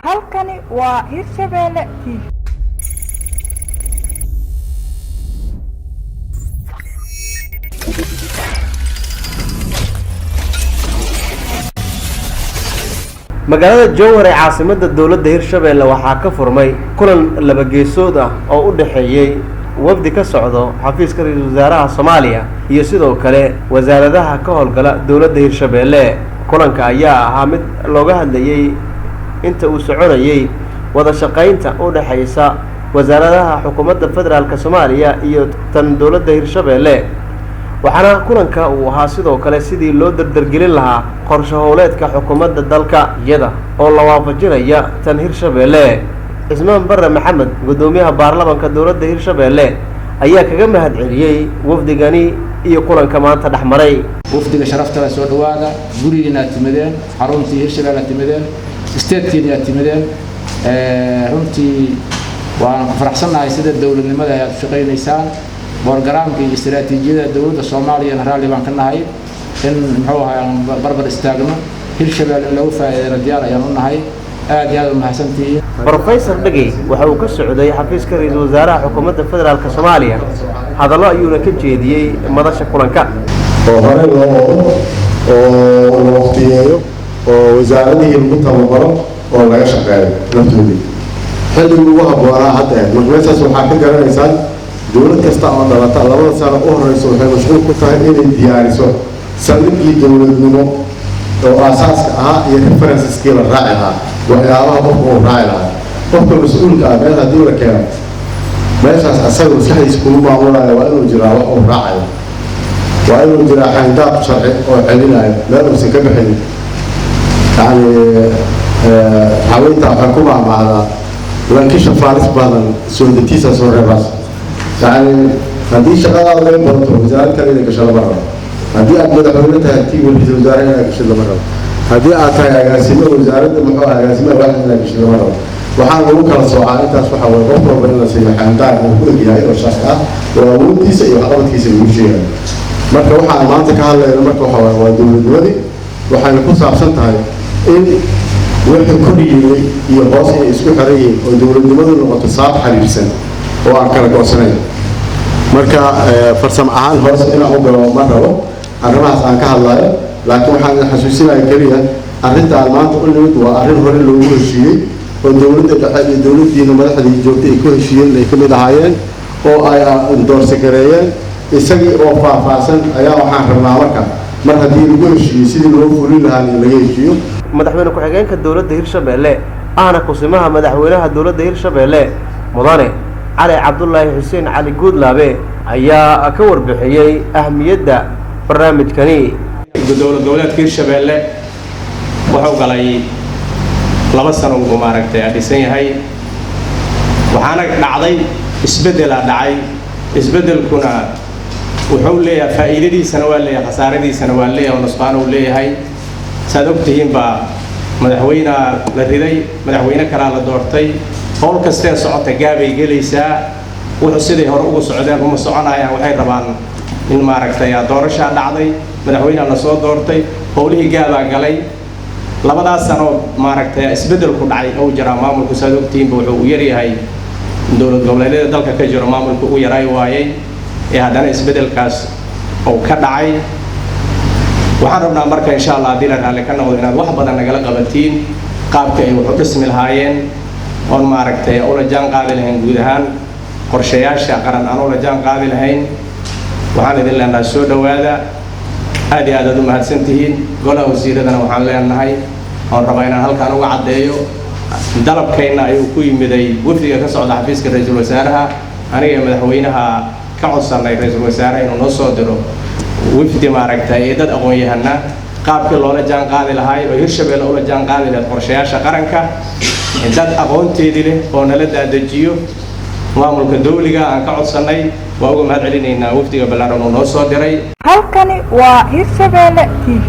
Halkani waa Hirshabelle TV. Magaalada Jowhar ee caasimadda dowladda Hirshabeelle waxaa ka furmay kulan laba geesood ah oo u dhexeeyey wafdi ka socdo xafiiska ra-iisul wasaaraha Soomaaliya iyo sidoo kale wasaaradaha ka howlgala dowladda Hirshabeelle. Kulanka ayaa ahaa mid looga hadlayey inta uu soconayey wada shaqaynta u dhexaysa wasaaradaha xukuumadda federaalk Soomaaliya iyo tan dowladda Hirshabeelle, waxaana kulanka uu ahaa sidoo kale sidii loo dardargelin lahaa qorshe howleedka xukuumadda dalka iyada oo la waafajinaya tan Hirshabeelle. Cismaan Barre Maxamed, guddoomiyaha baarlamanka dowladda Hirshabeelle, ayaa kaga mahad celiyey wafdigani iyo kulanka maanta dhex maray. Wafdiga sharafta leh, soo dhawaada. Gurigiina aad timideen, xaruntii Hirshabelle aad timideen, statekiina aad timideen. Runtii waan ku faraxsannahay sida dowladnimada ayaad u shaqaynaysaan. Borogaraamka iyo istaraatiijiyada dowladda Soomaaliyana raalli baan ka nahay in muxuu ahay aan barbar istaagno. Hirshabelle in loogu faa'iideyna diyaar ayaan u nahay. Aad iyo aad u mahadsantihiin. Brofesor Dhegey waxa uu ka socday xafiiska ra-iisul wasaaraha xukuumadda federaalk Soomaaliya, hadallo ayuuna ka jeediyey madasha kulanka. Oo horey loo wado oo la waqtiyeeyo oo wasaaradihii lagu tababaro oo laga shaqeeyo laftoodii xilligii ugu habboonaa hadda ahayd. Marka meeshaas waxaa ka garanaysaan, dowlad kasta oo dhalata 2da sano u horeyso waxay mashquul ku tahay inay diyaariso saldhiggii dowladnimo oo aasaaska ahaa iyo referenceskii la raaci lahaa, waxyaabaha qofka uu raaci lahaa. Qofka mas-uulka ah meel haddii la keeno, meeshaas asaga maskaxdiisa kuma maamulayo. Waa inuu jiraa wax uu raacayo, waa inuu jiraa xayndaab sharci oo celinayo, meel uusan ka bixinin. Yacni haweynta waxay ku maahmaahdaa lankisha faaris badan soodatiisa soo reebaas. Yacni haddii shaqadaada ay badato, wasaarad kale inay gasho lama rabo. Haddii aad madaxweyne tahay, tii ra-iisul wasaare inaad gashid lama rabo. Haddii aad tahay agaasimo wasaaradda, muxuu ah, agaasimaha waaxid inaad gashid lama rabo. Waxaa lagu kala soocaa intaas waxa waye qof walba in la siiyo xayndaab uu ku egyahay oo sharci ah oo awooddiisa iyo waxqabadkiisa lagu sheegayo. Marka waxaan maanta ka hadlayna marka waxa waye waa dowladnimadii, waxayna ku saabsan tahay in wixii kor yimay iyo hoos inay isku xiran yihiin oo dowladnimadu noqoto saab xiriirsan oo aan kala go'sanayn. Marka farsamo ahaan hoos inaan u galo ma rabo arrimahaas aan ka hadlayo, laakiin waxaan idin xasuusinaya keliya arrinta aan maanta u nimid waa arrin hore loogu heshiiyey oo dowladda dhexe iyo dowladdiina madaxdii joogtay ay ku heshiiyeen, ay ka mid ahaayeen oo ay doorsi gareeyeen. Isagii oo faahfaahsan ayaa waxaan rabnaa marka mar haddii lagu heshiiyey, sidii loo fulin lahaa in laga heshiiyo. Madaxweyne ku-xigeenka dowladda Hirshabeelle ahna kusimaha madaxweynaha dowladda Hirshabeelle, mudane Cali Cabdulaahi Xuseen Cali Guudlaabe, ayaa ka warbixiyey ahmiyadda barnaamijkani. Dowlad goboleedka Hirshabeelle wuxuu galay 2 sano uu maaragtay dhisan yahay, waxaana dhacday isbeddelaa dhacay. Isbeddelkuna wuxuu leeyahay faa'iidadiisana waa leeyahay, khasaaradiisana waa leeyahay oo nusqaan uu leeyahay. Saad ogtihiin baa madaxweynea la riday, madaxweyne kalaa la doortay. Howl kastee socota gaabay gelaysaa. Wuxuu siday hore ugu socdeen uma soconayaan. Waxay rabaan in maaragtay doorashaa dhacday, madaxweynea lasoo doortay, howlihii gaabaa galay. Labadaas sanoo maaragtay isbeddelku dhacay ou jiraa maamulku, saad ogtihiinba, wuxuu u yaryahay dowlad goboleedyada dalka ka jiro maamulku u yaraay waayey ee haddana isbeddelkaas uu ka dhacay. Waxaan rabnaa marka, insha Allah, haddii la raalli ka noqdo, inaad wax badan nagala qabatiin qaabka ay wax u dhismi lahaayeen oon maaragtay ula jaan qaadi lahayn, guud ahaan qorshayaasha qaran aan ula jaan qaadi lahayn. Waxaan idin leenahay soo dhowaada, aad iyo aad aad u mahadsan tihiin. Golaha wasiiradana waxaan leenahay oon rabaa inaan halkaan uga caddeeyo, dalabkayna ayuu ku yimiday wafdiga ka socda xafiiska ra-iisul wasaaraha. Aniga iyo madaxweynaha ka codsanay ra-iisul wasaaraha inuu noo soo diro wafdi maaragtay ee dad aqoon-yahana, qaabkii loola jaan qaadi lahaay oo Hirshabelle ula jaan qaadi lahayd qorshayaasha qaranka, dad aqoonteedii leh oo nala daadejiyo maamulka dawliga aan ka codsannay. Waa uga mahad celinaynaa wafdiga ballaaran uu noo soo diray. Halkani waa Hirshabelle TV.